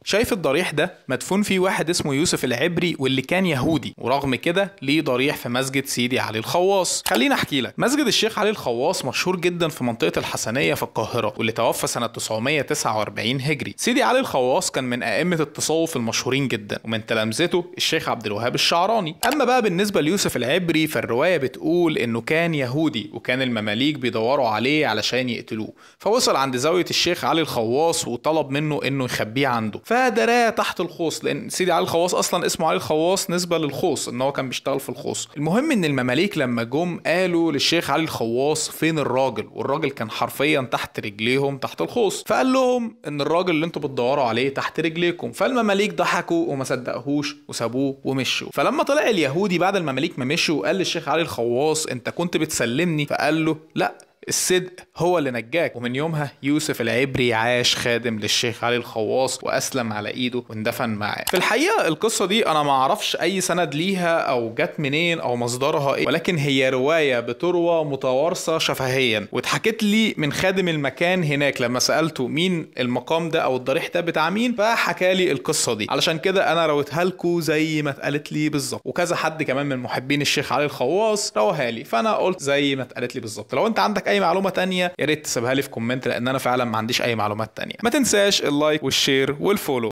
شايف الضريح ده؟ مدفون فيه واحد اسمه يوسف العبري، واللي كان يهودي، ورغم كده ليه ضريح في مسجد سيدي علي الخواص. خليني احكي لك. مسجد الشيخ علي الخواص مشهور جدا في منطقة الحسنية في القاهرة، واللي توفى سنة 949 هجري. سيدي علي الخواص كان من أئمة التصوف المشهورين جدا، ومن تلامذته الشيخ عبد الوهاب الشعراني. اما بقى بالنسبة ليوسف العبري، فالرواية بتقول انه كان يهودي، وكان المماليك بيدوروا عليه علشان يقتلوه، فوصل عند زاوية الشيخ علي الخواص وطلب منه انه يخبيه عنده، فدراه تحت الخوص، لان سيدي علي الخواص اصلا اسمه علي الخواص نسبه للخوص، ان هو كان بيشتغل في الخوص. المهم ان المماليك لما جم قالوا للشيخ علي الخواص فين الراجل، والراجل كان حرفيا تحت رجليهم تحت الخوص، فقال لهم ان الراجل اللي انتوا بتدوروا عليه تحت رجليكم. فالمماليك ضحكوا وما صدقوهوش وسابوه ومشوا. فلما طلع اليهودي بعد المماليك ما مشوا قال للشيخ علي الخواص انت كنت بتسلمني؟ فقال له لا، الصدق هو اللي نجاك. ومن يومها يوسف العبري عاش خادم للشيخ علي الخواص، واسلم على ايده واندفن معاه. في الحقيقة القصة دي انا ما اعرفش اي سند ليها او جت منين او مصدرها ايه، ولكن هي رواية بتروى متوارثه شفهيا، واتحكت لي من خادم المكان هناك لما سالته مين المقام ده او الضريح ده بتاع مين، فحكى لي القصة دي. علشان كده انا رويتها لكم زي ما اتقالت لي بالظبط، وكذا حد كمان من محبين الشيخ علي الخواص رواها لي، فانا قلت زي ما اتقالت لي بالظبط. لو انت عندك اي معلومة تانية يا ريت تسيبها لي في comment، لان انا فعلا ما عنديش اي معلومات تانية. ما تنساش ال like وال share وال follow.